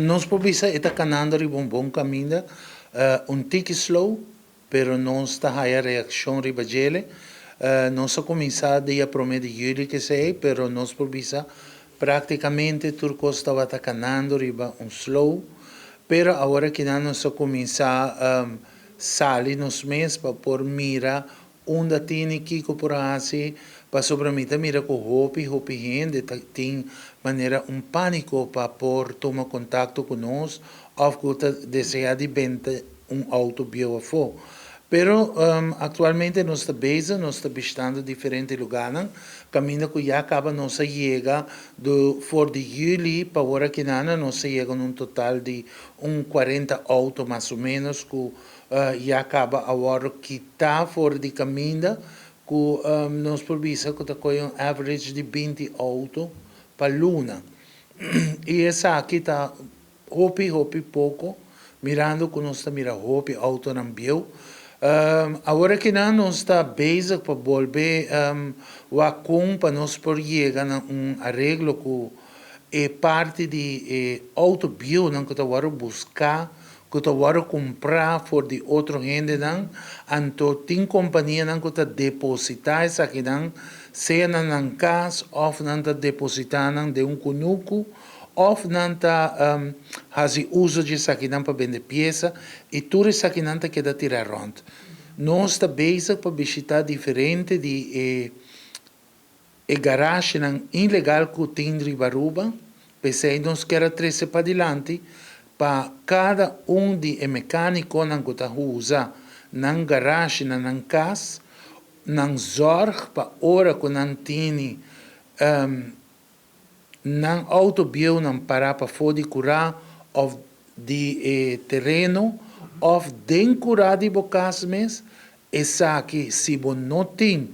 Nos por bisa e ta canando riba un bon caminda, un tiki slow, pero nos ta haya reaccion riba djele. Nos a cuminsa dia prome di juli kesey, pero nos por bisa practicamente tur cos tabata canando riba un slow. Pero awor akinan nos a cuminsa sali nos mes pa por mira Unda tini kiko por hasi? Pasobra mi ta mira ku hopi hopi hende ta tin manera un pániko pa por tuma kontakto ku nos òf ku ta deseá di benta un outo bieu afó. Pero aktualmente nos ta bezig, nos ta bishtando diferente lugánan kaminda ku ya kaba nos a yega do for di yüli pa wor akinana nos a yega na un total di un 40 outo mas o ménos ku Ya caba a wordo kita for di caminda cu nos por bisa cu ta coge un average di 20 auto pa luna. Y esaki ta hopi hopi poco mirando cu nos ta mira hopi autonan bieu. Awor akinan nos ta bezig pa bolbe wak con pa nos por yega na un areglo cu e parti di e auto bieunan cu ta wordo busca ku ta wòrdu kumprá for di otro hendenan, anto tin kompanianan ku ta depositá esakinan sea na nan kas òf nan ta depositá nan den un kunuku òf nan ta hasi uso di esakinan pa bende piesa i tur esakinan ta keda tirá rònt. Nos ta bezig pa bishitá diferente di e E garashenan ilegal ku tin riba Aruba, p'esei nos kier a trese padilanti pa kada un di e mekánikonan ku ta usa nan garashi na nan kas, nan zòrg pa ora ku nan tini nan outo bieunan pará pafó di kurá òf di e tereno òf den kurá di bo kas mes, Esaki si bo no tin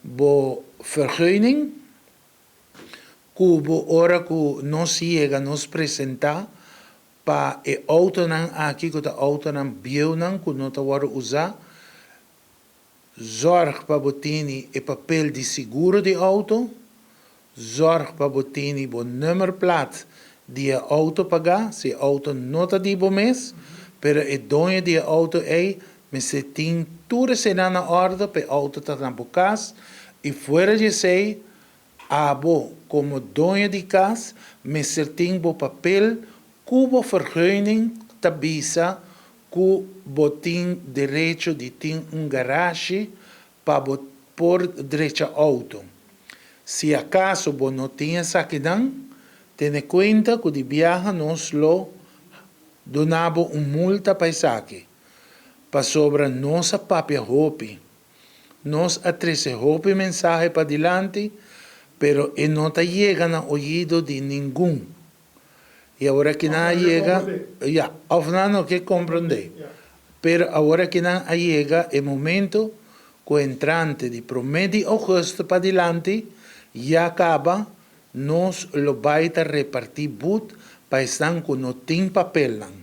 bo vergunning ku bo ora ku nos yega nos presenta pa e autonan aki ku ta autonan bieunan ku no ta wòrdu usa, zòrg pa bo tini e papel di seguro di auto, Zorg pa bo tini bo nummerplaat di e auto pagá, si e auto no ta di bo mes, pero e doño di e auto ei mester tin tur eseinan na orde pa e auto ta na bo kas i fuera di esei abo komo doño di kas mester tin bo papel ku bo vergunning ta bisa ku bo tin derecho di tin un garashi pa bo por drecha auto. Si acaso bo no tin esakinan, tene cuenta cu di biaha nos lo duna bo un multa pa esaki. Pasobra nos a papia hopi. Nos a trece hopi mensahe padilanti, pero e no ta yega na oido di ningun. I awor aki nan a yega, ya, of nan no ke komprondé. Pero awor aki nan a yega e momento ku entrante di promé di ougùstùs padilanti ya kaba nos lo bai ta repartí but pa esnan ku no tin papelnan.